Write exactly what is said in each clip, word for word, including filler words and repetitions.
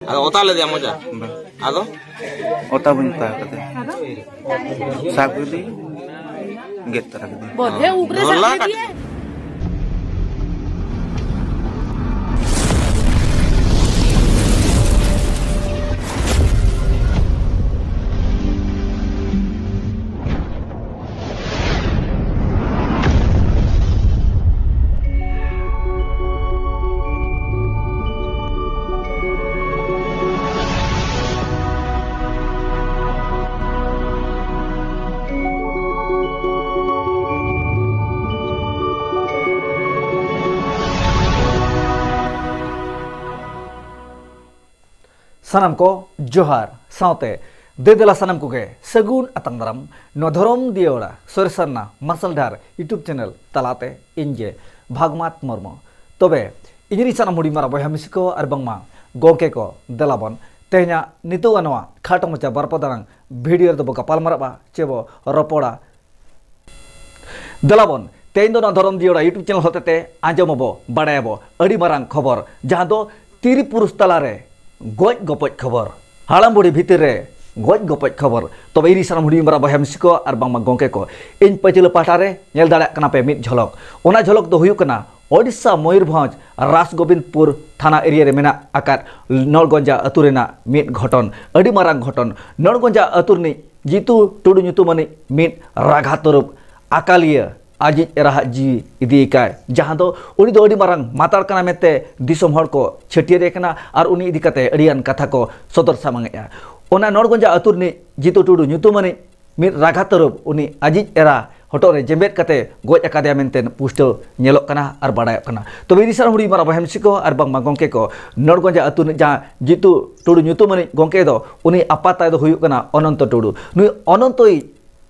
ᱟᱫᱚ ᱚᱛᱟ ᱞᱮᱫᱮᱭᱟ ᱢᱚᱪᱟ? ᱵᱟᱝ᱾ ᱟᱫᱚ? ᱚᱛᱟ ᱵᱟᱹᱧ ᱚᱛᱟ ᱠᱟᱫᱮᱭᱟ᱾ ᱥᱟᱵ ᱠᱮᱫᱮᱭᱟᱹᱧ, ᱜᱮᱫ ᱛᱟᱨᱟ ᱠᱮᱫᱮᱭᱟᱹᱧ᱾ ᱵᱚᱫᱷᱮ ᱩᱵ ᱨᱮ ᱥᱟᱵ ᱠᱮᱫᱮᱭᱟᱭ᱾ ᱥᱟᱱᱟᱢ ᱠᱚ ᱡᱚᱦᱟᱨ, ᱥᱟᱶᱛᱮ ᱫᱮ ᱫᱮᱞᱟ ᱥᱟᱱᱟᱢ ᱠᱚᱜᱮ ᱥᱟᱹᱜᱩᱱ ᱟᱛᱟᱝ ᱫᱟᱨᱟᱢ ᱱᱚᱣᱟ ᱫᱷᱚᱨᱚᱢ ᱫᱤᱭᱟᱹᱲᱟ ᱥᱚᱨᱮᱥ ᱥᱟᱨᱱᱟ ᱢᱟᱨᱥᱟᱞ ᱰᱟᱦᱟᱨ YouTube channel ᱛᱟᱞᱟᱛᱮ ᱤᱧ ᱜᱮ ᱵᱷᱟᱜᱽᱢᱟᱛ ᱢᱩᱨᱢᱩ᱾ ᱛᱚᱵᱮ ᱤᱧ ᱨᱤᱱ ᱥᱟᱱᱟᱢ ᱦᱩᱰᱤᱧ ᱢᱟᱨᱟᱝ ᱵᱚᱭᱦᱟ ᱢᱤᱥᱤ ᱠᱚ ᱟᱨ ᱵᱟᱝᱢᱟ ᱜᱚᱢᱠᱮ ᱠᱚ, ᱫᱮᱞᱟ ᱵᱚᱱ ᱛᱮᱦᱮᱧᱟᱜ ᱱᱤᱛᱚᱜ ᱱᱚᱣᱟ ᱠᱷᱟᱴᱚ ᱢᱟᱪᱷᱟ ᱵᱟᱨᱯᱚ ᱫᱟᱱᱟᱝ ᱵᱷᱤᱰᱤᱭᱳ ᱨᱮᱫᱚ ᱵᱚ ᱜᱟᱯᱟᱞ ᱢᱟᱨᱟᱜᱼᱟ ᱪᱮ ᱵᱚ ᱨᱚᱯᱚᱲᱟ᱾ ᱫᱮᱞᱟ ᱵᱚᱱ, ᱛᱮᱦᱮᱧ ᱫᱚ ᱱᱚᱣᱟ ᱫᱷᱚᱨᱚᱢ ᱫᱤᱭᱟᱹᱲᱟ YouTube channel ᱦᱚᱛᱮᱛᱮ ᱟᱸᱡᱚᱢ ᱟᱵᱚ, ᱵᱟᱲᱟᱭ ᱟᱵᱚ ᱟᱹᱰᱤ ᱢᱟᱨᱟᱝ ᱠᱷᱚᱵᱚᱨ, ᱡᱟᱦᱟᱸ ᱫᱚ ᱛᱤᱨᱤ ᱯᱩᱨᱩᱥ ᱛᱟᱞᱟᱨᱮ ᱜᱚᱡ ᱜᱚᱯᱚᱡ ᱠᱷᱚᱵᱚᱨ, ᱦᱟᱲᱟᱢ ᱵᱩᱲᱦᱤ ᱵᱷᱤᱛᱤᱨ ᱨᱮ ᱜᱚᱡ ᱜᱚᱯᱚᱡ ᱠᱷᱚᱵᱚᱨ᱾ ᱛᱚᱵᱮ ᱤᱧ ᱥᱟᱱᱟᱢ ᱦᱩᱰᱤᱧ ᱢᱟᱨᱟᱝ ᱵᱚᱭᱦᱟ ᱢᱤᱥᱤ ᱠᱚ ᱟᱨ ᱵᱟᱝᱢᱟ ᱜᱚᱢᱠᱮ ᱠᱚ, ᱤᱧ ᱯᱟᱹᱪᱷᱞᱟᱹ ᱯᱟᱦᱴᱟ ᱨᱮ ᱧᱮᱞ ᱫᱟᱲᱮᱭᱟᱜ ᱠᱟᱱᱟ ᱯᱮ ᱢᱤᱫ ᱡᱷᱚᱞᱚᱠ᱾ ᱚᱱᱟ ᱡᱷᱚᱞᱚᱠ ᱫᱚ ᱦᱩᱭᱩᱜ ᱠᱟᱱᱟ ᱳᱰᱤᱥᱟ ᱢᱚᱭᱩᱨᱵᱷᱚᱸᱡᱽ ᱨᱟᱥᱜᱳᱵᱤᱱᱫᱯᱩᱨ ᱛᱷᱟᱱᱟ ᱮᱨᱤᱭᱟ ᱨᱮ ᱢᱮᱱᱟᱜ ᱟᱠᱟᱫ ᱱᱚᱲᱜᱚᱸᱡᱟ ᱟᱹᱛᱩ ᱨᱮᱱᱟᱜ ᱢᱤᱫ ᱜᱷᱚᱴᱚᱱ, ᱟᱹᱰᱤ ᱢᱟᱨᱟᱝ ᱜᱷᱚᱴᱚᱱ᱾ ᱱᱚᱲᱜᱚᱸᱡᱟ ᱟᱹᱛᱩ ᱨᱤᱱᱤᱡ ᱡᱤᱛᱩ ᱴᱩᱰᱩ ᱧᱩᱛᱩᱢᱟᱱᱤᱡ ᱢᱤᱫ ᱨᱟᱜᱷᱟ ᱛᱟᱹᱨᱩᱵ ᱟᱠᱟᱞᱤᱭᱟᱹ ᱟᱡᱤᱡ ᱮᱨᱟᱦᱟᱜ ᱡᱤᱣᱤ ᱤᱫᱤᱭᱮᱠᱟᱭ, ᱡᱟᱦᱟᱸ ᱫᱚ ᱩᱱᱤ ᱫᱚ ᱟᱹᱰᱤ ᱢᱟᱨᱟᱝ ᱢᱟᱛᱟᱲ ᱠᱟᱱᱟ ᱢᱮᱱᱛᱮ ᱫᱤᱥᱚᱢ ᱦᱚᱲ ᱠᱚ ᱪᱷᱟᱹᱴᱭᱟᱹᱨᱮ ᱠᱟᱱᱟ ᱟᱨ ᱩᱱᱤ ᱤᱫᱤ ᱠᱟᱛᱮ ᱟᱹᱰᱤᱜᱟᱱ ᱠᱟᱛᱷᱟ ᱠᱚ ᱥᱚᱫᱚᱨ ᱥᱟᱢᱟᱝᱮᱜᱼᱟ᱾ ᱚᱱᱟ ᱱᱚᱲᱜᱚᱸᱡᱟ ᱟᱹᱛᱩ ᱨᱤᱱᱤᱡ ᱡᱤᱛᱩ ᱴᱩᱰᱩ ᱧᱩᱛᱩᱢᱟᱱᱤᱡ ᱢᱤᱫ ᱨᱟᱜᱷᱟ ᱛᱟᱹᱨᱩᱵ ᱩᱱᱤ ᱟᱡᱤᱡ ᱮᱨᱟ ᱦᱚᱴᱚᱜ ᱨᱮ ᱡᱮᱢᱵᱮᱫ ᱠᱟᱛᱮ ᱜᱚᱡ ᱟᱠᱟᱫᱮᱭᱟ ᱢᱮᱱᱛᱮ ᱯᱩᱥᱴᱟᱹᱣ ᱧᱮᱞᱚᱜ ᱠᱟᱱᱟ ᱟᱨ ᱵᱟᱰᱟᱭᱚᱜ ᱠᱟᱱᱟ᱾ ᱛᱚᱵᱮ ᱤᱫᱤ ᱥᱟᱨ ᱦᱩᱰᱤᱧ ᱢᱟᱨᱟᱝ ᱵᱚᱭᱦᱟ ᱢᱤᱥᱤ ᱠᱚ ᱟᱨ ᱵᱟᱝᱢᱟ ᱜᱚᱢᱠᱮ ᱠᱚ, ᱱᱚᱲᱜᱚᱸᱡᱟ ᱟᱹᱛᱩ ᱨᱤᱱᱤᱡ ᱡᱟᱦᱟᱸ ᱡᱤᱛᱩ ᱴᱩᱰᱩ ᱧᱩᱛᱩᱢᱟᱱᱤᱡ ᱜᱚᱢᱠᱮ ᱫᱚ, ᱩᱱᱤ ᱟᱯᱟᱛ ᱛᱟᱭ ᱫᱚ ᱦᱩᱭᱩᱜ ᱠᱟᱱᱟ ᱚᱱᱚᱱᱛᱚ ᱴᱩᱰᱩ᱾ ᱱᱩᱭ ᱚᱱᱚᱱᱛᱚᱭᱤᱡ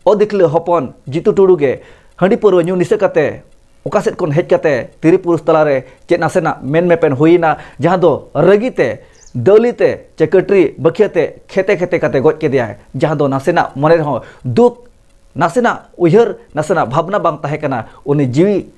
ᱚᱫᱤᱠᱷᱞᱟᱹ ᱦᱚᱯᱚᱱ ᱡᱤᱛᱩ ᱴᱩᱰᱩ ᱜᱮ ᱦᱟᱺᱰᱤ ᱯᱟᱹᱨᱣᱟᱹ ᱧᱩ ᱱᱤᱥᱟᱹ ᱠᱟᱛᱮ ᱚᱠᱟ ᱥᱮᱫ ᱠᱷᱚᱱ ᱦᱮᱡ ᱠᱟᱛᱮ ᱛᱤᱨᱤ ᱯᱩᱨᱩᱥ ᱛᱟᱞᱟᱨᱮ ᱪᱮᱫ ᱱᱟᱥᱮᱱᱟᱜ ᱢᱮᱱ ᱢᱮᱯᱮᱱ ᱦᱩᱭᱮᱱᱟ, ᱡᱟᱦᱟᱸ ᱫᱚ ᱨᱟᱹᱜᱤ ᱛᱮ, ᱫᱟᱹᱞᱤ ᱛᱮ, ᱪᱮ ᱠᱟᱹᱴᱨᱤ ᱵᱟᱹᱠᱷᱤᱭᱟᱹ ᱛᱮ ᱠᱷᱮᱛᱮ ᱠᱷᱮᱛᱮ ᱠᱟᱛᱮ ᱜᱚᱡ ᱠᱮᱫᱮᱭᱟᱭ, ᱡᱟᱦᱟᱸ ᱫᱚ ᱱᱟᱥᱮᱱᱟᱜ ᱢᱚᱱᱮ ᱨᱮᱦᱚᱸ ᱫᱩᱠ, ᱱᱟᱥᱮᱱᱟᱜ ᱩᱭᱦᱟᱹᱨ, ᱱᱟᱥᱮᱱᱟᱜ ᱵᱷᱟᱵᱽᱱᱟ ᱵᱟᱝ ᱛᱟᱦᱮᱸ ᱠᱟᱱᱟ ᱩᱱᱤ ᱡᱤᱣᱤ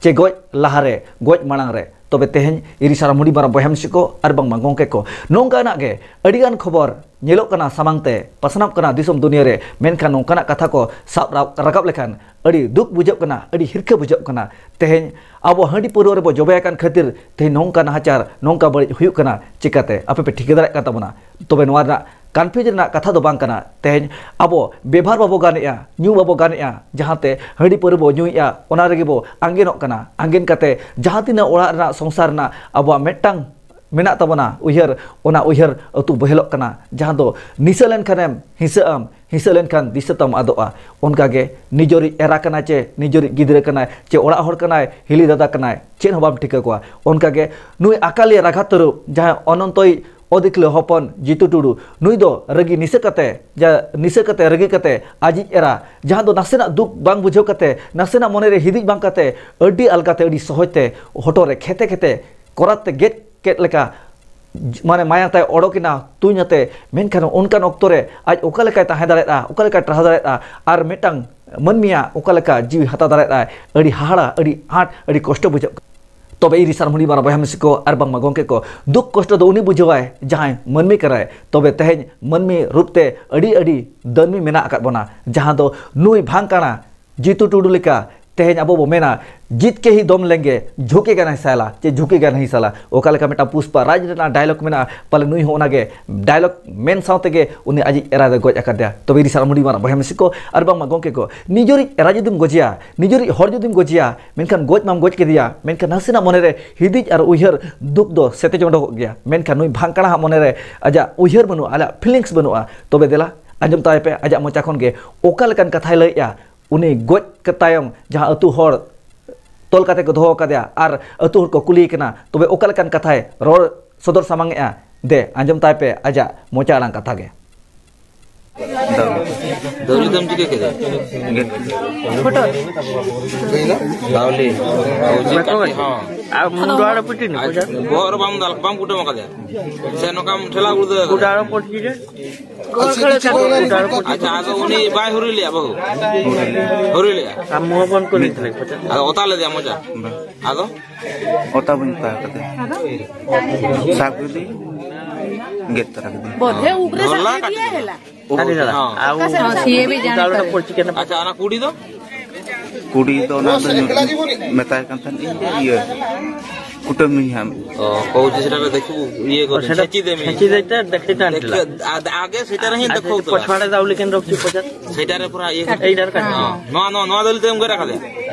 ᱪᱮ ᱜᱚᱡ ᱞᱟᱦᱟᱨᱮ, ᱜᱚᱡ ᱢᱟᱲᱟᱝ ᱨᱮ᱾ ᱛᱚᱵᱮ ᱛᱮᱦᱮᱧ ᱤᱨᱤᱥᱟᱨᱟ ᱢᱩᱰᱤ ᱢᱟᱨᱟ ᱵᱚᱭᱦᱟ ᱢᱤᱥᱤ ᱠᱚ ᱟᱨ ᱵᱟᱝᱢᱟ ᱜᱚᱢᱠᱮ ᱠᱚ, ᱱᱚᱝᱠᱟᱱᱟᱜ ᱜᱮ ᱟᱹᱰᱤᱜᱟᱱ ᱠᱷᱚᱵᱚᱨ ᱧᱮᱞᱚᱜ ᱠᱟᱱᱟ ᱥᱟᱢᱟᱝ ᱛᱮ, ᱯᱟᱥᱱᱟᱣ ᱠᱟᱱᱟ ᱫᱤᱥᱚᱢ ᱫᱩᱱᱤᱭᱟᱹ ᱨᱮ, ᱢᱮᱱᱠᱷᱟᱱ ᱱᱚᱝᱠᱟᱱᱟᱜ ᱠᱟᱛᱷᱟ ᱠᱚ ᱥᱟᱵ ᱨᱟ- ᱨᱟᱠᱟᱵ ᱞᱮᱠᱷᱟᱱ ᱟᱹᱰᱤ ᱫᱩᱠ ᱵᱩᱡᱷᱟᱹᱜ ᱠᱟᱱᱟ, ᱟᱹᱰᱤ ᱦᱤᱨᱠᱷᱟᱹ ᱵᱩᱡᱷᱟᱹᱜ ᱠᱟᱱᱟ᱾ ᱛᱮᱦᱮᱧ ᱟᱵᱚ ᱦᱟᱺᱰᱤ ᱯᱟᱹᱣᱨᱟᱹ ᱨᱮᱵᱚ ᱡᱚᱵᱮ ᱟᱠᱟᱱ ᱠᱷᱟᱹᱛᱤᱨ ᱛᱮᱦᱮᱧ ᱱᱚᱝᱠᱟ ᱱᱟᱦᱟᱪᱟᱨ, ᱱᱚᱝᱠᱟ ᱵᱟᱹᱲᱤᱡ ᱦᱩᱭᱩᱜ ᱠᱟᱱᱟ᱾ ᱪᱤᱠᱟᱹᱛᱮ ᱟᱯᱮ ᱯᱮ ᱴᱷᱤᱠᱟᱹ ᱫᱟᱲᱮᱭᱟᱜ ᱠᱟᱱ ᱛᱟᱵᱚᱱᱟ? ᱛᱚᱵᱮ ᱱᱚᱣᱟ ᱨᱮᱱᱟᱜ ᱠᱚᱱᱯᱷᱤᱭᱩᱡᱽ ᱨᱮᱱᱟᱜ ᱠᱟᱛᱷᱟ ᱫᱚ ᱵᱟᱝ ᱠᱟᱱᱟ᱾ ᱛᱮᱦᱮᱧ ᱟᱵᱚ ᱵᱮᱵᱷᱟᱨ ᱵᱟᱵᱚ ᱜᱟᱱᱮᱜᱼᱟ, ᱧᱩ ᱵᱟᱵᱚ ᱜᱟᱱᱮᱜᱼᱟ, ᱡᱟᱦᱟᱸᱛᱮ ᱦᱟᱺᱰᱤ ᱯᱟᱹᱣᱨᱟᱹ ᱵᱚ ᱧᱩᱭᱮᱜᱼᱟ, ᱚᱱᱟ ᱨᱮᱜᱮ ᱵᱚ ᱟᱸᱜᱮᱱᱚᱜ ᱠᱟᱱᱟ᱾ ᱟᱸᱜᱮᱱ ᱠᱟᱛᱮ ᱡᱟᱦᱟᱸ ᱛᱤᱱᱟᱹᱜ ᱚᱲᱟᱜ ᱨᱮᱱᱟᱜ ᱥᱚᱝᱥᱟᱨ ᱨᱮᱱᱟᱜ ᱟᱵᱚᱣᱟᱜ ᱢᱤᱫᱴᱟᱝ ᱢᱮᱱᱟᱜ ᱛᱟᱵᱚᱱᱟ ᱩᱭᱦᱟᱹᱨ, ᱚᱱᱟ ᱩᱭᱦᱟᱹᱨ ᱟᱹᱛᱩ ᱵᱚᱦᱮᱞᱚᱜ ᱠᱟᱱᱟ, ᱡᱟᱦᱟᱸ ᱫᱚ ᱱᱤᱥᱟᱹ ᱞᱮᱱᱠᱷᱟᱱᱮᱢ ᱦᱤᱸᱥᱟᱹᱜ ᱟᱢ, ᱦᱤᱸᱥᱟᱹ ᱞᱮᱱᱠᱷᱟᱱ ᱫᱤᱥᱟᱹ ᱛᱟᱢ ᱟᱫᱚᱜᱼᱟ᱾ ᱚᱱᱠᱟᱜᱮ ᱱᱤᱡᱚᱨᱤᱡ ᱮᱨᱟ ᱠᱟᱱᱟᱭ ᱪᱮ ᱱᱤᱡᱚᱨᱤᱡ ᱜᱤᱫᱽᱨᱟᱹ ᱠᱟᱱᱟᱭ ᱪᱮ ᱚᱲᱟᱜ ᱦᱚᱲ ᱠᱟᱱᱟᱭ, ᱦᱤᱞᱤ ᱫᱟᱫᱟ ᱠᱟᱱᱟᱭ, ᱪᱮᱫ ᱦᱚᱸ ᱵᱟᱢ ᱴᱷᱤᱠᱟᱹ ᱠᱚᱣᱟ᱾ ᱚᱱᱠᱟᱜᱮ ᱱᱩᱭ ᱟᱠᱟᱞᱤᱭᱟᱹ ᱨᱟᱜᱷᱟ ᱛᱟᱹᱨᱩᱵ, ᱡᱟᱦᱟᱸᱭ ᱚᱱᱚᱱᱛᱚᱭᱤᱡ ᱚᱫᱤᱠᱞᱟᱹ ᱦᱚᱯᱚᱱ ᱡᱤᱛᱩ ᱴᱩᱰᱩ, ᱱᱩᱭ ᱫᱚ ᱨᱟᱹᱜᱤ ᱱᱤᱥᱟᱹ ᱠᱟᱛᱮ, ᱡᱟ ᱱᱤᱥᱟᱹ ᱠᱟᱛᱮ, ᱨᱟᱹᱜᱤ ᱠᱟᱛᱮ ᱟᱡᱤᱡ ᱮᱨᱟ, ᱡᱟᱦᱟᱸ ᱫᱚ ᱱᱟᱥᱮᱱᱟᱜ ᱫᱩᱠ ᱵᱟᱝ ᱵᱩᱡᱷᱟᱹᱣ ᱠᱟᱛᱮ, ᱱᱟᱥᱮᱱᱟᱜ ᱢᱚᱱᱮᱨᱮ ᱦᱤᱫᱤᱡ ᱵᱟᱝ ᱠᱟᱛᱮ, ᱟᱹᱰᱤ ᱟᱞᱜᱟᱛᱮ, ᱟᱹᱰᱤ ᱥᱚᱦᱚᱡ ᱛᱮ ᱦᱚᱴᱚᱜ ᱨᱮ ᱠᱷᱮᱛᱮ ᱠᱷᱮᱛᱮ ᱠᱚᱨᱟᱛ ᱛᱮ ᱜᱮᱫ ᱠᱮᱫ ᱞᱮᱠᱟ, ᱢᱟᱱᱮ ᱢᱟᱭᱟᱝ ᱛᱟᱭ ᱚᱰᱚᱠᱮᱱᱟ ᱛᱩᱧ ᱟᱛᱮ᱾ ᱢᱮᱱᱠᱷᱟᱱ ᱚᱱᱠᱟᱱ ᱚᱠᱛᱚ ᱨᱮ ᱟᱡ ᱚᱠᱟ ᱞᱮᱠᱟᱭ ᱛᱟᱦᱮᱸ ᱫᱟᱲᱮᱭᱟᱜᱼᱟ, ᱚᱠᱟ ᱞᱮᱠᱟᱭ ᱴᱟᱨᱦᱟᱣ ᱫᱟᱲᱮᱭᱟᱜᱼᱟ? ᱟᱨ ᱢᱤᱫᱴᱟᱝ ᱢᱟᱹᱱᱢᱤᱭᱟᱜ ᱚᱠᱟ ᱞᱮᱠᱟ ᱡᱤᱣᱤ ᱦᱟᱛᱟᱣ ᱫᱟᱲᱮᱭᱟᱜᱼᱟ? ᱟᱹᱰᱤ ᱦᱟᱦᱟᱲᱟ, ᱟᱹᱰᱤ ᱟᱸᱴ, ᱟᱹᱰᱤ ᱠᱚᱥᱴᱚ ᱵᱩᱡᱷᱟᱹᱜ ᱠᱟᱱᱟ᱾ ᱛᱚᱵᱮ ᱤᱨᱤ ᱥᱟᱨ ᱢᱩᱰᱤ ᱢᱟᱨᱟ ᱵᱚᱭᱦᱟ ᱢᱤᱥᱤ ᱠᱚ ᱟᱨ ᱵᱟᱝᱢᱟ ᱜᱚᱢᱠᱮ ᱠᱚ, ᱫᱩᱠ ᱠᱚᱥᱴᱚ ᱫᱚ ᱩᱱᱤ ᱵᱩᱡᱷᱟᱹᱣᱟᱭ ᱡᱟᱦᱟᱸᱭ ᱢᱟᱹᱱᱢᱤ ᱠᱟᱱᱟᱭ᱾ ᱛᱚᱵᱮ ᱛᱮᱦᱮᱧ ᱢᱟᱹᱱᱢᱤ ᱨᱩᱯ ᱛᱮ ᱟᱹᱰᱤ ᱟᱹᱰᱤ ᱫᱟᱹᱱᱢᱤ ᱢᱮᱱᱟᱜ ᱟᱠᱟᱫ ᱵᱚᱱᱟ, ᱡᱟᱦᱟᱸ ᱫᱚ ᱱᱩᱭ ᱵᱷᱟᱝ ᱠᱟᱬᱟ ᱡᱤᱛᱩ ᱴᱩᱰᱩ ᱞᱮᱠᱟ ᱛᱮᱦᱮᱧ ᱟᱵᱚ ᱵᱚ ᱢᱮᱱᱟ, "ᱡᱤᱛ ᱠᱮ ᱦᱤ ᱫᱚᱢ ᱞᱮᱝᱜᱮ, ᱡᱷᱩᱠᱮᱜᱟ ᱱᱟᱦᱤ ᱥᱟᱞᱟ, ᱪᱮ ᱡᱷᱩᱠᱮᱜᱟ ᱱᱟᱦᱤ ᱥᱟᱞᱟ", ᱚᱠᱟ ᱞᱮᱠᱟ ᱢᱤᱫᱴᱟᱝ ᱯᱩᱥᱯᱟ ᱨᱟᱡᱽ ᱨᱮᱱᱟᱜ ᱰᱟᱭᱞᱚᱜ ᱢᱮᱱᱟᱜᱼᱟ, ᱯᱟᱞᱮ ᱱᱩᱭ ᱦᱚᱸ ᱚᱱᱟᱜᱮ ᱰᱟᱭᱞᱚᱜ ᱢᱮᱱ ᱥᱟᱶ ᱛᱮᱜᱮ ᱩᱱᱤ ᱟᱡᱤᱡ ᱮᱨᱟ ᱫᱚᱭ ᱜᱚᱡ ᱟᱠᱟᱫᱮᱭᱟ᱾ ᱛᱚᱵᱮ ᱤᱨᱤ ᱥᱟᱨ ᱢᱩᱰᱤ ᱢᱟᱨᱟ ᱵᱚᱭᱦᱟ ᱢᱤᱥᱤ ᱠᱚ ᱟᱨ ᱵᱟᱝᱢᱟ ᱜᱚᱢᱠᱮ ᱠᱚ, ᱱᱤᱡᱮᱨᱤᱡ ᱮᱨᱟ ᱡᱩᱫᱤᱢ ᱜᱚᱡᱮᱭᱟ, ᱱᱤᱡᱮᱨᱤᱡ ᱦᱚᱲ ᱡᱩᱫᱤᱢ ᱜᱚᱡᱮᱭᱟ, ᱢᱮᱱᱠᱷᱟᱱ ᱜᱚᱡ ᱢᱟᱢ ᱜᱚᱡ ᱠᱮᱫᱮᱭᱟ, ᱢᱮᱱᱠᱷᱟᱱ ᱱᱟᱥᱮᱱᱟᱜ ᱢᱚᱱᱮᱨᱮ ᱦᱤᱫᱤᱡ ᱟᱨ ᱩᱭᱦᱟᱹᱨ ᱫᱩᱠ ᱫᱚ ᱥᱮᱛᱮᱡ ᱚᱰᱚᱠᱚᱜ ᱜᱮᱭᱟ᱾ ᱢᱮᱱᱠᱷᱟᱱ ᱱᱩᱭ ᱵᱷᱟᱝ ᱠᱟᱬᱟ ᱦᱟᱜ ᱢᱚᱱᱮᱨᱮ ᱟᱡᱟᱜ ᱩᱭᱦᱟᱹᱨ ᱵᱟᱹᱱᱩᱜᱼᱟ, ᱟᱡᱟᱜ ᱯᱷᱤᱞᱤᱝᱥ ᱵᱟᱹᱱᱩᱜᱼᱟ᱾ ᱛᱚᱵᱮ ᱫᱮᱞᱟ ᱟᱸᱡᱚᱢ ᱛᱟᱭ ᱯᱮ ᱟᱡᱟᱜ ᱢᱚᱪᱟ ᱠᱷᱚᱱ ᱜᱮ ᱚᱠᱟ ᱞᱮᱠᱟᱱ ᱠᱟᱛᱷᱟᱭ ᱞᱟᱹᱭᱮᱜᱼᱟ᱾ ᱩᱱᱤ ᱜᱚᱡ ᱠᱮᱫ ᱛᱟᱭᱚᱢ ᱡᱟᱦᱟᱸ ᱟᱹᱛᱩ ᱦᱚᱲ ᱛᱚᱞ ᱠᱟᱛᱮ ᱠᱚ ᱫᱚᱦᱚ ᱟᱠᱟᱫᱮᱭᱟ ᱟᱨ ᱟᱹᱛᱩ ᱦᱚᱲ ᱠᱚ ᱠᱩᱞᱤᱭᱮ ᱠᱟᱱᱟ, ᱛᱚᱵᱮ ᱚᱠᱟ ᱞᱮᱠᱟᱱ ᱠᱟᱛᱷᱟᱭ ᱨᱚᱲ ᱥᱚᱫᱚᱨ ᱥᱟᱢᱟᱝ ᱮᱜᱼᱟ? ᱫᱮ, ᱟᱸᱡᱚᱢ ᱛᱟᱭ ᱯᱮ ᱟᱡᱟᱜ ᱢᱚᱪᱟ ᱟᱲᱟᱝ ᱠᱟᱛᱷᱟ ᱜᱮ᱾ ᱫᱟᱹᱣᱞᱤ ᱫᱚᱢ ᱪᱤᱠᱟᱹ ᱠᱮᱫᱟ? ᱫᱟᱹᱣᱞᱤ᱾ ᱟᱨ ᱢᱩᱱᱰᱩ ᱟᱲᱮ ᱯᱤᱴᱤᱱ ᱟᱨ ᱵᱚᱦᱚᱜ ᱨᱮ ᱵᱟᱢ ᱫᱟᱞ, ᱵᱟᱢ ᱠᱩᱴᱟᱹᱢ ᱟᱠᱟᱫᱮᱭᱟ? ᱥᱮ ᱱᱚᱝᱠᱟᱢ ᱴᱷᱮᱞᱟᱣ ᱜᱩᱲᱫᱟᱹ ᱟᱠᱟᱫᱮᱭᱟ? ᱜᱩᱰᱟ ᱟᱨᱚ ᱯᱚᱲᱪᱤ ᱨᱮ᱾ ᱟᱪᱪᱷᱟ, ᱟᱫᱚ ᱩᱱᱤ ᱵᱟᱭ ᱦᱩᱨᱤ ᱞᱮᱭᱟ ᱵᱟᱹᱦᱩ? ᱦᱩᱨᱤ ᱞᱮᱭᱟ᱾ ᱟᱢ ᱢᱚᱦᱚᱵᱚᱱ ᱠᱚ ᱞᱟᱹᱭ ᱛᱟᱞᱮ ᱠᱚ᱾ ᱟᱫᱚ ᱚᱛᱟ ᱞᱮᱫᱮᱭᱟ ᱢᱚᱪᱟ? ᱟᱫᱚ? ᱚᱛᱟ ᱵᱟᱹᱧ ᱚᱛᱟ ᱠᱟᱫᱮ᱾ ᱥᱟᱵ ᱠᱮᱫᱮ, ᱜᱮᱫ ᱛᱚᱨᱟ ᱠᱮᱫᱮ᱾ ᱵᱚᱫᱷᱮ ᱩᱵᱨᱮ ᱫᱷᱚᱨᱞᱟ ᱥᱟᱵ ᱠᱟᱴ ᱠᱮᱫᱮᱭᱟ ᱦᱮᱞᱟ᱾ ᱠᱟᱴ ᱫᱟᱲᱟ᱾ ᱦᱚᱸ᱾ ᱟᱨ ᱩᱵ ᱦᱚᱸ, ᱥᱤᱭᱮ ᱵᱷᱤ ᱡᱟᱱᱟ ᱫᱟᱲᱟ ᱠᱟᱨᱮ᱾ ᱯᱚᱨᱪᱤ ᱠᱮᱱᱟ᱾ ᱟᱪᱪᱷᱟ, ᱚᱱᱟ ᱠᱩᱲᱤ ᱫᱚ? ᱠᱩᱲᱤ ᱫᱚ ᱚᱱᱟ ᱫᱚ ᱢᱮᱛᱟᱭ ᱠᱟᱱ ᱛᱟᱦᱮᱸᱱ ᱤᱧ ᱡᱮ ᱤᱭᱟᱹ, ᱠᱩᱴᱟᱹᱢ ᱢᱤᱧ ᱦᱟᱸᱜ᱾ ᱚ, ᱠᱚ ᱩᱪᱤ ᱥᱮᱴᱟ ᱨᱮ ᱫᱮᱠᱷᱩ, ᱤᱭᱟᱹ ᱠᱚ, ᱚ, ᱥᱮᱴᱟ-, ᱪᱷᱮᱸᱪᱤ ᱫᱮ ᱢᱤᱧ᱾ ᱪᱷᱮᱸᱪᱤ ᱫᱮ ᱛᱮ ᱫᱮᱠᱷᱛᱮ ᱛᱟᱦᱮᱸᱱ ᱴᱷᱤᱠ ᱴᱷᱤᱠ᱾ ᱟᱫ-, ᱟᱜᱮ ᱥᱮᱴᱟ ᱨᱮ ᱦᱤᱧ ᱟᱨ ᱫᱮᱠᱷᱩ ᱩᱛᱟᱹᱨᱟ᱾ ᱯᱚᱪᱷᱣᱟᱲᱮ ᱫᱟᱣ ᱞᱮᱠᱤᱱ ᱨᱚᱠ ᱪᱩ ᱯᱚᱪᱟᱛ᱾ ᱥᱮᱴᱟ ᱨᱮ ᱯᱩᱨᱟ ᱤᱭᱟᱹ ᱠᱟᱛᱮ᱾ ᱮᱭ ᱰᱟᱨ ᱠᱟᱴ᱾ ᱦᱚᱸ, ᱱᱚᱣᱟ, ᱱᱚᱣᱟ, ᱱᱚᱣᱟ ᱫᱚ ᱞᱤᱛᱮ ᱮᱢ ᱜᱚᱡ ᱨᱟᱠᱟᱫᱮ᱾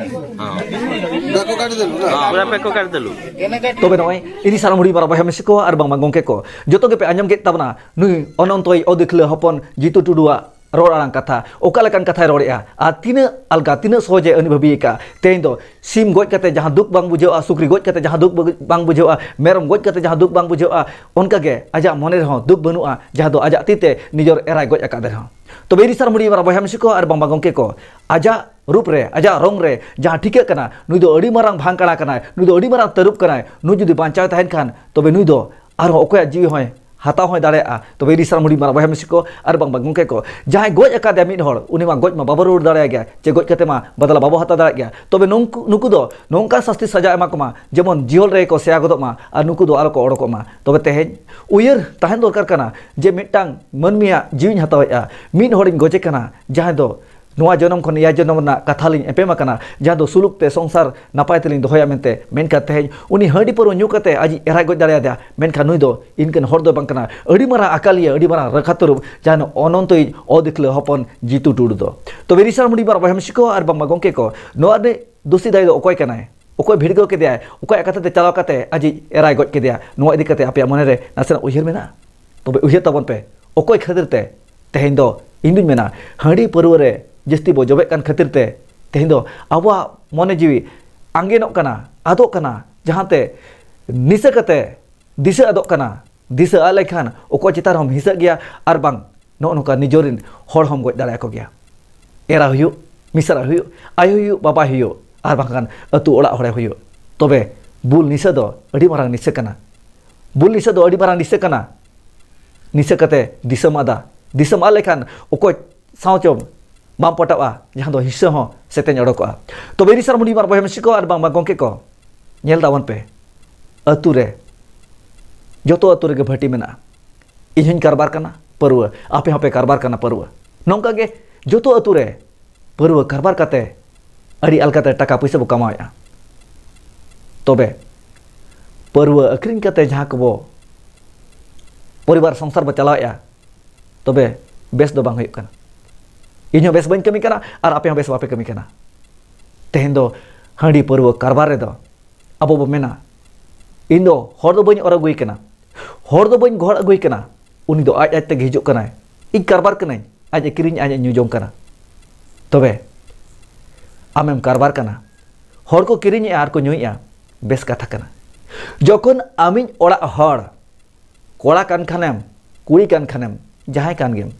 ᱦᱚᱸ᱾ ᱯᱩᱨᱟ ᱯᱮ ᱠᱚ ᱠᱟᱴ ᱫᱟᱞᱩ᱾ ᱛᱚᱵᱮ ᱱᱚᱜᱼᱚᱭ ᱤᱫᱤ ᱥᱟᱨ ᱢᱩᱲᱤ ᱢᱟᱨᱟ ᱵᱚᱭᱦᱟ ᱢᱤᱥᱤ ᱠᱚ ᱟᱨ ᱵᱟᱝᱢᱟ ᱜᱚᱝᱠᱮ ᱠᱚ, ᱡᱚᱛᱚ ᱜᱮᱯᱮ ᱟᱸᱡᱚᱢ ᱠᱮᱫ ᱛᱟᱵᱚᱱᱟ ᱱᱩᱭ ᱚᱱᱚᱱᱛᱚᱭ ᱚᱫᱤᱠᱷᱞᱟᱹ ᱦᱚᱯᱚᱱ ᱡᱤᱛᱩ ᱴᱩᱰᱩᱣᱟᱜ ᱨᱚᱲ ᱟᱲᱟᱝ ᱠᱟᱛᱷᱟ᱾ ᱚᱠᱟ ᱞᱮᱠᱟᱱ ᱠᱟᱛᱷᱟᱭ ᱨᱚᱲᱮᱜᱼᱟ ᱟᱨ ᱛᱤᱱᱟᱹᱜ ᱟᱞᱜᱟ, ᱛᱤᱱᱟᱹᱜ ᱥᱚᱦᱚᱡᱮ ᱟᱹᱱᱤ ᱵᱷᱟᱹᱵᱤ ᱟᱠᱟᱫᱼᱟ᱾ ᱛᱮᱦᱮᱧ ᱫᱚ ᱥᱤᱢ ᱜᱚᱡ ᱠᱟᱛᱮ ᱡᱟᱦᱟᱸ ᱫᱩᱠ ᱵᱟᱝ ᱵᱩᱡᱷᱟᱹᱜᱼᱟ, ᱥᱩᱠᱨᱤ ᱜᱚᱡ ᱠᱟᱛᱮ ᱡᱟᱦᱟᱸ ᱫᱩᱠ ᱵᱟᱝ ᱵᱩᱡᱷᱟᱹᱜᱼᱟ, ᱢᱮᱨᱚᱢ ᱜᱚᱡ ᱠᱟᱛᱮ ᱡᱟᱦᱟᱸ ᱫᱩᱠ ᱵᱟᱝ ᱵᱩᱡᱷᱟᱹᱜᱼᱟ, ᱚᱱᱠᱟᱜᱮ ᱟᱡᱟᱜ ᱢᱚᱱᱮ ᱨᱮᱦᱚᱸ ᱫᱩᱠ ᱵᱟᱹᱱᱩᱜᱼᱟ, ᱡᱟᱦᱟᱸ ᱫᱚ ᱟᱡᱟᱜ ᱛᱤ ᱛᱮ ᱱᱤᱡᱚᱨ ᱮᱨᱟᱭ ᱜᱚᱡ ᱟᱠᱟᱫ ᱨᱮᱦᱚᱸ᱾ ᱛᱚᱵᱮ ᱤᱫᱤ ᱥᱟᱨ ᱢᱩᱲᱤ ᱢᱟᱨᱟ ᱵᱚᱭᱦᱟ ᱢᱤᱥᱤ ᱠᱚ ᱟᱨ ᱵᱟᱝᱢᱟ ᱜᱚᱝᱠᱮ ᱠᱚ, ᱟᱡᱟᱜ ᱨᱩᱯ ᱨᱮ, ᱟᱡᱟᱜ ᱨᱚᱝ ᱨᱮ ᱡᱟᱦᱟᱸ ᱴᱷᱤᱠᱟᱹᱜ ᱠᱟᱱᱟ, ᱱᱩᱭ ᱫᱚ ᱟᱹᱰᱤ ᱢᱟᱨᱟᱝ ᱵᱷᱟᱝᱠᱟᱲᱟ ᱠᱟᱱᱟᱭ, ᱱᱩᱭ ᱫᱚ ᱟᱹᱰᱤ ᱢᱟᱨᱟᱝ ᱛᱟᱹᱨᱩᱵ ᱠᱟᱱᱟᱭ᱾ ᱱᱩᱭ ᱡᱩᱫᱤ ᱵᱟᱧᱪᱟᱣ ᱛᱟᱦᱮᱱ ᱠᱷᱟᱱ, ᱛᱚᱵᱮ ᱱᱩᱭ ᱫᱚ ᱟᱨᱦᱚᱸ ᱚᱠᱚᱭᱟᱜ ᱡᱤᱣᱤ ᱦᱚᱸᱭ ᱦᱟᱛᱟᱣ ᱦᱚᱸᱭ ᱫᱟᱲᱮᱭᱟᱜᱼᱟ᱾ ᱛᱚᱵᱮ ᱤᱫᱤ ᱥᱟᱨ ᱢᱩᱲᱤ ᱢᱟᱨᱟ ᱵᱚᱭᱦᱟ ᱢᱤᱥᱤ ᱠᱚ ᱟᱨ ᱵᱟᱝᱢᱟ ᱜᱚᱝᱠᱮ ᱠᱚ, ᱡᱟᱦᱟᱸᱭ ᱜᱚᱡ ᱟᱠᱟᱫᱮᱭᱟ ᱢᱤᱫ ᱦᱚᱲ, ᱩᱱᱤ ᱢᱟ ᱜᱚᱡ ᱢᱟ ᱵᱟᱵᱚ ᱨᱩᱣᱟᱹᱲ ᱫᱟᱲᱮᱭᱟᱭ ᱜᱮᱭᱟ, ᱪᱮ ᱜᱚᱡ ᱠᱟᱛᱮ ᱢᱟ ᱵᱟᱫᱞᱟ ᱵᱟᱵᱚ ᱦᱟᱛᱟᱣ ᱫᱟᱲᱮᱭᱟᱜ ᱜᱮᱭᱟ᱾ ᱛᱚᱵᱮ ᱱᱩᱝᱠᱩ, ᱱᱩᱠᱩ ᱫᱚ ᱱᱚᱝᱠᱟ ᱥᱟᱥᱛᱤ ᱥᱟᱡᱟ ᱮᱢᱟ ᱠᱚᱢᱟ, ᱡᱮᱢᱚᱱ ᱡᱤᱦᱚᱞ ᱨᱮᱜᱮ ᱠᱚ ᱥᱮᱭᱟ ᱜᱚᱫᱚᱜ ᱢᱟ ᱟᱨ ᱱᱩᱠᱩ ᱫᱚ ᱟᱞᱚ ᱠᱚ ᱚᱰᱚᱠᱚᱜ ᱢᱟ᱾ ᱛᱚᱵᱮ ᱛᱮᱦᱮᱧ ᱩᱭᱦᱟᱹᱨ ᱛᱟᱦᱮᱱ ᱫᱚᱨᱠᱟᱨ ᱠᱟᱱᱟ ᱡᱮ ᱢᱤᱫᱴᱟᱝ ᱢᱟᱹᱱᱢᱤᱭᱟᱜ ᱡᱤᱣᱤᱧ ᱦᱟᱛᱟᱣᱮᱫᱼᱟ, ᱢᱤᱫ ᱦᱚᱲᱤᱧ ᱜᱚᱡᱮ ᱠᱟᱱᱟ, ᱡᱟᱦᱟᱸᱭ ᱫᱚ ᱱᱚᱣᱟ ᱡᱚᱱᱚᱢ ᱠᱷᱚᱱ ᱮᱭᱟᱭ ᱡᱚᱱᱚᱢ ᱨᱮᱱᱟᱜ ᱠᱟᱛᱷᱟ ᱞᱤᱧ ᱮᱯᱮᱢ ᱟᱠᱟᱱᱟ, ᱡᱟᱦᱟᱸ ᱫᱚ ᱥᱩᱞᱩᱠ ᱛᱮ ᱥᱚᱝᱥᱟᱨ ᱱᱟᱯᱟᱭ ᱛᱮᱞᱤᱧ ᱫᱚᱦᱚᱭᱟ ᱢᱮᱱᱛᱮ᱾ ᱢᱮᱱᱠᱷᱟᱱ ᱛᱮᱦᱮᱧ ᱩᱱᱤ ᱦᱟᱺᱰᱤ ᱯᱟᱹᱣᱨᱟᱹ ᱧᱩ ᱠᱟᱛᱮ ᱟᱡᱤᱡ ᱮᱨᱟᱭ ᱜᱚᱡ ᱫᱟᱲᱮᱭᱟᱫᱮᱭᱟ, ᱢᱮᱱᱠᱷᱟᱱ ᱱᱩᱭ ᱫᱚ ᱤᱱᱠᱟᱹᱱ ᱦᱚᱲ ᱫᱚ ᱵᱟᱝ ᱠᱟᱱᱟ, ᱟᱹᱰᱤ ᱢᱟᱨᱟᱝ ᱟᱠᱟᱞᱤᱭᱟᱹ, ᱟᱹᱰᱤ ᱢᱟᱨᱟᱝ ᱨᱟᱠᱷᱟ ᱛᱟᱹᱨᱩᱵ, ᱡᱟᱦᱟᱸᱭ ᱫᱚ ᱚᱱᱚᱱᱛᱚᱭᱤᱡ ᱚᱫᱤᱠᱷᱞᱟᱹ ᱦᱚᱯᱚᱱ ᱡᱤᱛᱩ ᱴᱩᱰᱩ ᱫᱚ᱾ ᱛᱚᱵᱮ ᱤᱫᱤ ᱥᱟᱨ ᱢᱩᱲᱤ ᱢᱟᱨᱟ ᱵᱚᱭᱦᱟ ᱢᱤᱥᱤ ᱠᱚ ᱟᱨ ᱵᱟᱝᱢᱟ ᱜᱚᱝᱠᱮ ᱠᱚ, ᱱᱚᱣᱟ ᱨᱤᱱᱤᱡ ᱫᱩᱥᱤ ᱫᱟᱭᱤ ᱫᱚ ᱚᱠᱚᱭ ᱠᱟᱱᱟᱭ? ᱚᱠᱚᱭ ᱵᱷᱤᱲᱠᱟᱹᱣ ᱠᱮᱫᱮᱭᱟᱭ? ᱚᱠᱚᱭᱟᱜ ᱠᱟᱛᱷᱟ ᱛᱮ ᱪᱟᱞᱟᱣ ᱠᱟᱛᱮ ᱟᱡᱤᱡ ᱮᱨᱟᱭ ᱜᱚᱡ ᱠᱮᱫᱮᱭᱟ? ᱱᱚᱣᱟ ᱤᱫᱤ ᱠᱟᱛᱮ ᱟᱯᱮᱭᱟᱜ ᱢᱚᱱᱮ ᱨᱮ ᱱᱟᱥᱮᱱᱟᱜ ᱩᱭᱦᱟᱹᱨ ᱢᱮᱱᱟᱜᱼᱟ? ᱛᱚᱵᱮ ᱩᱭᱦᱟᱹᱨ ᱛᱟᱵᱚᱱ ᱯᱮ, ᱚᱠᱚᱭ ᱠᱷᱟᱹᱛᱤᱨ ᱛᱮ ᱛᱮᱦᱮᱧ ᱫᱚ, ᱤᱧ ᱫᱩᱧ ᱢᱮᱱᱟ, ᱦᱟᱺᱰᱤ ᱯᱟᱹᱨᱣᱟᱹ ᱨᱮ ᱡᱟᱹᱥᱛᱤ ᱵᱚ ᱡᱚᱵᱮᱜ ᱠᱟᱱ ᱠᱷᱟᱹᱛᱤᱨ ᱛᱮ ᱛᱮᱦᱮᱧ ᱫᱚ ᱟᱵᱚᱣᱟᱜ ᱢᱚᱱᱮ ᱡᱤᱣᱤ ᱟᱸᱜᱮᱱᱚᱜ ᱠᱟᱱᱟ, ᱟᱫᱚᱜ ᱠᱟᱱᱟ, ᱡᱟᱦᱟᱸᱛᱮ ᱱᱤᱥᱟᱹ ᱠᱟᱛᱮ ᱫᱤᱥᱟᱹ ᱟᱫᱚᱜ ᱠᱟᱱᱟ᱾ ᱫᱤᱥᱟᱹ ᱟᱫ ᱞᱮᱠᱷᱟᱱ ᱚᱠᱚᱭ ᱪᱮᱛᱟᱱ ᱨᱮᱦᱚᱸᱢ ᱦᱤᱸᱥᱟᱹᱜ ᱜᱮᱭᱟ, ᱟᱨ ᱵᱟᱝ ᱱᱚᱜᱼᱚ ᱱᱚᱝᱠᱟ ᱱᱤᱡᱮᱨ ᱨᱮᱱ ᱦᱚᱲ ᱦᱚᱸᱢ ᱜᱚᱡ ᱫᱟᱲᱮᱭᱟᱠᱚ ᱜᱮᱭᱟ᱾ ᱮᱨᱟ ᱦᱩᱭᱩᱜ, ᱢᱤᱥᱨᱟ ᱦᱩᱭᱩᱜ, ᱟᱭᱳ ᱦᱩᱭᱩᱜ, ᱵᱟᱵᱟ ᱦᱩᱭᱩᱜ, ᱟᱨ ᱵᱟᱝᱠᱷᱟᱱ ᱟᱹᱛᱩ ᱚᱲᱟᱜ ᱦᱚᱲᱮ ᱦᱩᱭᱩᱜ᱾ ᱛᱚᱵᱮ ᱵᱩᱞ ᱱᱤᱥᱟᱹ ᱫᱚ ᱟᱹᱰᱤ ᱢᱟᱨᱟᱝ ᱱᱤᱥᱟᱹ ᱠᱟᱱᱟ᱾ ᱵᱩᱞ ᱱᱤᱥᱟᱹ ᱫᱚ ᱟᱹᱰᱤ ᱢᱟᱨᱟᱝ ᱱᱤᱥᱟᱹ ᱠᱟᱱᱟ᱾ ᱱᱤᱥᱟᱹ ᱠᱟᱛᱮ ᱫᱤᱥᱟᱹᱢ ᱟᱫᱟ᱾ ᱫᱤᱥᱟᱹᱢ ᱟᱫ ᱞᱮᱠᱷᱟᱱ ᱚᱠᱚᱭ ᱥᱟᱶ ᱪᱚ ᱵᱟᱢ ᱯᱚᱴᱟᱜᱼᱟ, ᱡᱟᱦᱟᱸ ᱫᱚ ᱦᱤᱸᱥᱟᱹ ᱦᱚᱸ ᱥᱮᱛᱮᱧ ᱚᱰᱚᱠᱚᱜᱼᱟ᱾ ᱛᱚᱵᱮ ᱤᱫᱤ ᱥᱟᱨ ᱢᱩᱲᱤ ᱢᱟᱨᱟ ᱵᱚᱭᱦᱟ ᱢᱤᱥᱤ ᱠᱚ ᱟᱨ ᱵᱟᱝᱢᱟ ᱜᱚᱝᱠᱮ ᱠᱚ, ᱧᱮᱞ ᱛᱟᱵᱚᱱ ᱯᱮ, ᱟᱹᱛᱩ ᱨᱮ, ᱡᱚᱛᱚ ᱟᱹᱛᱩ ᱨᱮᱜᱮ ᱵᱷᱟᱹᱴᱤ ᱢᱮᱱᱟᱜᱼᱟ᱾ ᱤᱧ ᱦᱚᱸᱧ ᱠᱟᱨᱵᱟᱨ ᱠᱟᱱᱟ ᱯᱟᱹᱨᱣᱟᱹ, ᱟᱯᱮ ᱦᱚᱸᱯᱮ ᱠᱟᱨᱵᱟᱨ ᱠᱟᱱᱟ ᱯᱟᱹᱨᱣᱟᱹ᱾ ᱱᱚᱝᱠᱟ ᱜᱮ ᱡᱚᱛᱚ ᱟᱹᱛᱩ ᱨᱮ ᱯᱟᱹᱨᱣᱟᱹ ᱠᱟᱨᱵᱟᱨ ᱠᱟᱛᱮ ᱟᱹᱰᱤ ᱟᱞᱜᱟᱛᱮ ᱴᱟᱠᱟ ᱯᱩᱭᱥᱟᱹ ᱵᱚ ᱠᱟᱢᱟᱣᱮᱫᱼᱟ᱾ ᱛᱚᱵᱮ ᱯᱟᱹᱨᱣᱟᱹ ᱟᱹᱠᱷᱨᱤᱧ ᱠᱟᱛᱮ ᱡᱟᱦᱟᱸ ᱠᱚᱵᱚ ᱯᱚᱨᱤᱵᱟᱨ ᱥᱚᱝᱥᱟᱨ ᱵᱚ ᱪᱟᱞᱟᱣᱮᱫᱼᱟ, ᱛᱚᱵᱮ ᱵᱮᱥ ᱫᱚ ᱵᱟᱝ ᱦᱩᱭᱩᱜ ᱠᱟᱱᱟ᱾ ᱤᱧ ᱦᱚᱸ ᱵᱮᱥ ᱵᱟᱹᱧ ᱠᱟᱹᱢᱤ ᱠᱟᱱᱟ ᱟᱨ ᱟᱯᱮ ᱦᱚᱸ ᱵᱮᱥ ᱵᱟᱯᱮ ᱠᱟᱹᱢᱤ ᱠᱟᱱᱟ᱾ ᱛᱮᱦᱮᱧ ᱫᱚ ᱦᱟᱺᱰᱤ ᱯᱟᱹᱨᱣᱟᱹ ᱠᱟᱨᱵᱟᱨ ᱨᱮᱫᱚ ᱟᱵᱚ ᱵᱚ ᱢᱮᱱᱟ, "ᱤᱧ ᱫᱚ ᱦᱚᱲ ᱫᱚ ᱵᱟᱹᱧ ᱚᱨ ᱟᱹᱜᱩᱭ ᱠᱟᱱᱟ, ᱦᱚᱲ ᱫᱚ ᱵᱟᱹᱧ ᱜᱚᱦᱚᱲ ᱟᱹᱜᱩᱭ ᱠᱟᱱᱟ, ᱩᱱᱤ ᱫᱚ ᱟᱡ ᱟᱡ ᱛᱮᱜᱮ ᱦᱤᱡᱩᱜ ᱠᱟᱱᱟᱭ, ᱤᱧ ᱠᱟᱨᱵᱟᱨ ᱠᱟᱹᱱᱟᱹᱧ, ᱟᱡ ᱮ ᱠᱤᱨᱤᱧ, ᱟᱡ ᱮ ᱧᱩ ᱡᱚᱝ ᱠᱟᱱᱟ᱾" ᱛᱚᱵᱮ ᱟᱢᱮᱢ ᱠᱟᱨᱵᱟᱨ ᱠᱟᱱᱟ, ᱦᱚᱲ ᱠᱚ ᱠᱤᱨᱤᱧᱮᱜᱼᱟ ᱟᱨ ᱠᱚ ᱧᱩᱭᱮᱜᱼᱟ, ᱵᱮᱥ ᱠᱟᱛᱷᱟ ᱠᱟᱱᱟ᱾ ᱡᱚᱠᱷᱚᱱ ᱟᱢᱤᱡ ᱚᱲᱟᱜ ᱦᱚᱲ, ᱠᱚᱲᱟ ᱠᱟᱱ ᱠᱷᱟᱱᱮᱢ, ᱠᱩᱲᱤ ᱠᱟᱱ ᱠᱷᱟᱱᱮᱢ, ᱡᱟᱦᱟᱸᱭ ᱠᱟᱱ ᱜᱮᱢ,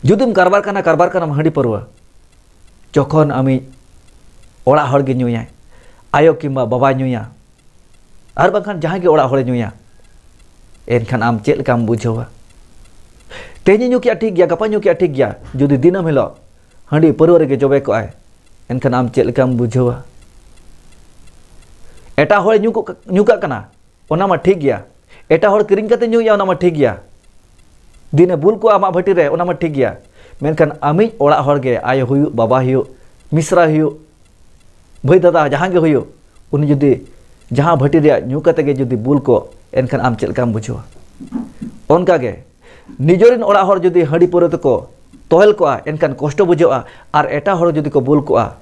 ᱡᱩᱫᱤᱢ ᱠᱟᱨᱵᱟᱨ ᱠᱟᱱᱟ, ᱠᱟᱨᱵᱟᱨ ᱠᱟᱱᱟᱢ ᱦᱟᱺᱰᱤ ᱯᱟᱹᱨᱣᱟᱹ, ᱡᱚᱠᱷᱚᱱ ᱟᱢᱤᱡ ᱚᱲᱟᱜ ᱦᱚᱲ ᱜᱮ ᱧᱩᱭᱟᱭ, ᱟᱭᱳ ᱠᱤᱝᱵᱟ ᱵᱟᱵᱟᱭ ᱧᱩᱭᱟ, ᱟᱨ ᱵᱟᱝᱠᱷᱟᱱ ᱡᱟᱦᱟᱸᱭ ᱜᱮ ᱚᱲᱟᱜ ᱦᱚᱲᱮ ᱧᱩᱭᱟ, ᱮᱱᱠᱷᱟᱱ ᱟᱢ ᱪᱮᱫ ᱞᱮᱠᱟᱢ ᱵᱩᱡᱷᱟᱹᱣᱟ? ᱛᱮᱦᱮᱧ ᱧᱩ ᱠᱮᱜᱼᱟ ᱴᱷᱤᱠ ᱜᱮᱭᱟ, ᱜᱟᱯᱟ ᱧᱩ ᱠᱮᱜᱼᱟ ᱴᱷᱤᱠ ᱜᱮᱭᱟ, ᱡᱩᱫᱤ ᱫᱤᱱᱟᱹᱢ ᱦᱤᱞᱳᱜ ᱦᱟᱺᱰᱤ ᱯᱟᱹᱨᱣᱟᱹ ᱨᱮᱜᱮ ᱡᱚᱵᱮ ᱠᱚᱜᱼᱟᱭ, ᱮᱱᱠᱷᱟᱱ ᱟᱢ ᱪᱮᱫ ᱞᱮᱠᱟᱢ ᱵᱩᱡᱷᱟᱹᱣᱟ? ᱮᱴᱟᱜ ᱦᱚᱲᱮ ᱧᱩ ᱠᱚᱜ-, ᱧᱩ ᱠᱟᱜ ᱠᱟᱱᱟ, ᱚᱱᱟ ᱢᱟ ᱴᱷᱤᱠ ᱜᱮᱭᱟ᱾ ᱮᱴᱟᱜ ᱦᱚᱲ ᱠᱤᱨᱤᱧ ᱠᱟᱛᱮ ᱧᱩᱭᱮᱜᱼᱟ, ᱚᱱᱟ ᱢᱟ ᱴᱷᱤᱠ ᱜᱮᱭᱟ᱾ ᱫᱤᱱᱮ ᱵᱩᱞ ᱠᱚᱜᱼᱟ ᱟᱢᱟᱜ ᱵᱷᱟᱹᱴᱤ ᱨᱮ, ᱚᱱᱟ ᱢᱟ ᱴᱷᱤᱠ ᱜᱮᱭᱟ᱾ ᱢᱮᱱᱠᱷᱟᱱ ᱟᱢᱤᱡ ᱚᱲᱟᱜ ᱦᱚᱲ ᱜᱮ, ᱟᱭᱳ ᱦᱩᱭᱩᱜ, ᱵᱟᱵᱟ ᱦᱩᱭᱩᱜ, ᱢᱤᱥᱨᱟ ᱦᱩᱭᱩᱜ, ᱵᱷᱟᱹᱭ ᱫᱟᱫᱟ ᱡᱟᱦᱟᱸ ᱜᱮ ᱦᱩᱭᱩᱜ, ᱩᱱᱤ ᱡᱩᱫᱤ ᱡᱟᱦᱟᱸ ᱵᱷᱟᱹᱴᱤ ᱨᱮᱭᱟᱜ ᱧᱩ ᱠᱟᱛᱮ ᱜᱮ ᱡᱩᱫᱤ ᱵᱩᱞ ᱠᱚᱜ, ᱮᱱᱠᱷᱟᱱ ᱟᱢ ᱪᱮᱫ ᱞᱮᱠᱟᱢ ᱵᱩᱡᱷᱟᱹᱣᱟ? ᱚᱱᱠᱟ ᱜᱮ ᱱᱤᱡᱮᱨᱤᱱ ᱚᱲᱟᱜ ᱦᱚᱲ ᱡᱩᱫᱤ ᱦᱟᱺᱰᱤ ᱯᱟᱹᱣᱨᱟᱹ ᱛᱮᱠᱚ ᱛᱚᱦᱮᱞ ᱠᱚᱜᱼᱟ, ᱮᱱᱠᱷᱟᱱ ᱠᱚᱥᱴᱚ ᱵᱩᱡᱷᱟᱹᱜᱼᱟ᱾ ᱟᱨ ᱮᱴᱟᱜ ᱦᱚᱲ ᱡᱩᱫᱤ ᱠᱚ ᱵᱩᱞ ᱠᱚᱜᱼᱟ,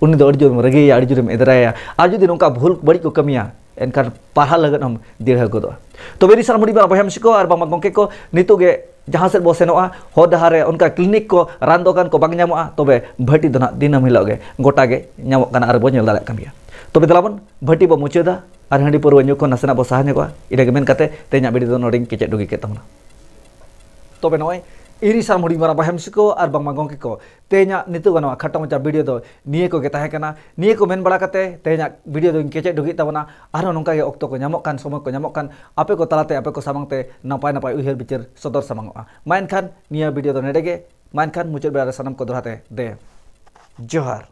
ᱩᱱᱤ ᱫᱚ ᱟᱹᱰᱤ ᱡᱳᱨᱮᱢ ᱨᱟᱹᱜᱤᱭᱮᱭᱟ, ᱟᱹᱰᱤ ᱡᱳᱨᱮᱢ ᱮᱫᱽᱨᱟᱭᱟ᱾ ᱟᱨ ᱡᱩᱫᱤ ᱱᱚᱝᱠᱟ ᱵᱷᱩᱞ ᱵᱟᱹᱲᱤᱡ ᱠᱚ ᱠᱟᱹᱢᱤᱭᱟ, ᱮᱱᱠᱷᱟᱱ ᱯᱟᱲᱦᱟᱣ ᱞᱟᱹᱜᱤᱫ ᱦᱚᱸᱢ ᱫᱤᱲᱦᱟᱹ ᱜᱚᱫᱚᱜᱼᱟ᱾ ᱛᱚᱵᱮ ᱤᱧ ᱥᱟᱱᱟᱢ ᱦᱩᱰᱤᱧ ᱢᱟᱨᱟᱝ ᱵᱚᱭᱦᱟ ᱢᱤᱥᱤ ᱠᱚ ᱟᱨ ᱵᱟᱝᱢᱟ ᱜᱚᱢᱠᱮ ᱠᱚ, ᱱᱤᱛᱚᱜ ᱜᱮ ᱡᱟᱦᱟᱸ ᱥᱮᱫ ᱵᱚ ᱥᱮᱱᱚᱜᱼᱟ, ᱦᱚᱨ ᱰᱟᱦᱟᱨ ᱨᱮ ᱚᱱᱠᱟ ᱠᱞᱤᱱᱤᱠ ᱠᱚ, ᱨᱟᱱ ᱫᱚᱠᱟᱱ ᱠᱚ ᱵᱟᱝ ᱧᱟᱢᱚᱜᱼᱟ, ᱛᱚᱵᱮ ᱵᱷᱟᱹᱴᱤ ᱫᱚ ᱱᱟᱦᱟᱜ ᱫᱤᱱᱟᱹᱢ ᱦᱤᱞᱳᱜ ᱜᱮ ᱜᱚᱴᱟ ᱜᱮ ᱧᱟᱢᱚᱜ ᱠᱟᱱᱟ ᱟᱨ ᱵᱚ ᱧᱮᱞ ᱫᱟᱲᱮᱭᱟᱜ ᱠᱟᱱ ᱜᱮᱭᱟ᱾ ᱛᱚᱵᱮ ᱫᱮᱞᱟ ᱵᱚᱱ ᱵᱷᱟᱹᱴᱤ ᱵᱚ ᱢᱩᱪᱟᱹᱫᱟ ᱟᱨ ᱦᱟᱺᱰᱤ ᱯᱟᱹᱨᱣᱟᱹ ᱧᱩ ᱠᱷᱚᱱ ᱱᱟᱥᱮᱱᱟᱜ ᱵᱚ ᱥᱟᱦᱟ ᱧᱚᱜᱚᱜᱼᱟ᱾ ᱤᱱᱟᱹ ᱜᱮ ᱢᱮᱱ ᱠᱟᱛᱮ ᱛᱮᱦᱮᱧᱟᱜ ᱵᱷᱤᱰᱤᱭᱳ ᱫᱚ ᱱᱚᱰᱮᱧ ᱠᱮᱪᱮᱫ ᱰᱩᱜᱤ ᱠᱮᱫ ᱛᱟᱵᱚᱱᱟ᱾ ᱛᱚᱵᱮ ᱱᱚᱜᱼᱚᱭ ᱤᱧ ᱥᱟᱱᱟᱢ ᱦᱩᱰᱤᱧ ᱢᱟᱨᱟᱝ ᱵᱚᱭᱦᱟ ᱢᱤᱥᱤ ᱠᱚ ᱟᱨ ᱵᱟᱝᱢᱟ ᱜᱚᱢᱠᱮ ᱠᱚ, ᱛᱮᱦᱮᱧᱟᱜ ᱱᱤᱛᱚᱜ ᱜᱟᱱᱚᱜᱼᱟ ᱠᱷᱟᱴᱚ ᱢᱟᱪᱷᱟ ᱵᱷᱤᱰᱤᱭᱳ ᱫᱚ ᱱᱤᱭᱟᱹ ᱠᱚᱜᱮ ᱛᱟᱦᱮᱸ ᱠᱟᱱᱟ᱾ ᱱᱤᱭᱟᱹ ᱠᱚ ᱢᱮᱱ ᱵᱟᱲᱟ ᱠᱟᱛᱮ ᱛᱮᱦᱮᱧᱟᱜ ᱵᱷᱤᱰᱤᱭᱳ ᱫᱚᱧ ᱠᱮᱪᱮᱫ ᱰᱩᱜᱤᱜ ᱛᱟᱵᱚᱱᱟ᱾ ᱟᱨᱦᱚᱸ ᱱᱚᱝᱠᱟ ᱜᱮ ᱚᱠᱛᱚ ᱠᱚ ᱧᱟᱢᱚᱜ ᱠᱟᱱ, ᱥᱚᱢᱚᱭ ᱠᱚ ᱧᱟᱢᱚᱜ ᱠᱟᱱ, ᱟᱯᱮ ᱠᱚ ᱛᱟᱞᱟᱛᱮ ᱟᱯᱮ ᱠᱚ ᱥᱟᱢᱟᱝ ᱛᱮ ᱱᱟᱯᱟᱭ ᱱᱟᱯᱟᱭ ᱩᱭᱦᱟᱹᱨ ᱵᱤᱪᱟᱹᱨ ᱥᱚᱫᱚᱨ ᱥᱟᱢᱟᱝᱚᱜᱼᱟ᱾ ᱢᱟ ᱮᱱᱠᱷᱟᱱ ᱱᱤᱭᱟᱹ ᱵᱷᱤᱰᱤᱭᱳ ᱫᱚ ᱱᱮᱰᱮ ᱜᱮ᱾ ᱢᱟ ᱮᱱᱠᱷᱟᱱ ᱢᱩᱪᱟᱹᱫ ᱵᱮᱲᱟ ᱨᱮ ᱥᱟᱱᱟᱢ ᱠᱚ ᱫᱚᱦᱲᱟ ᱛᱮ ᱫᱮ ᱡᱚᱦᱟᱨ᱾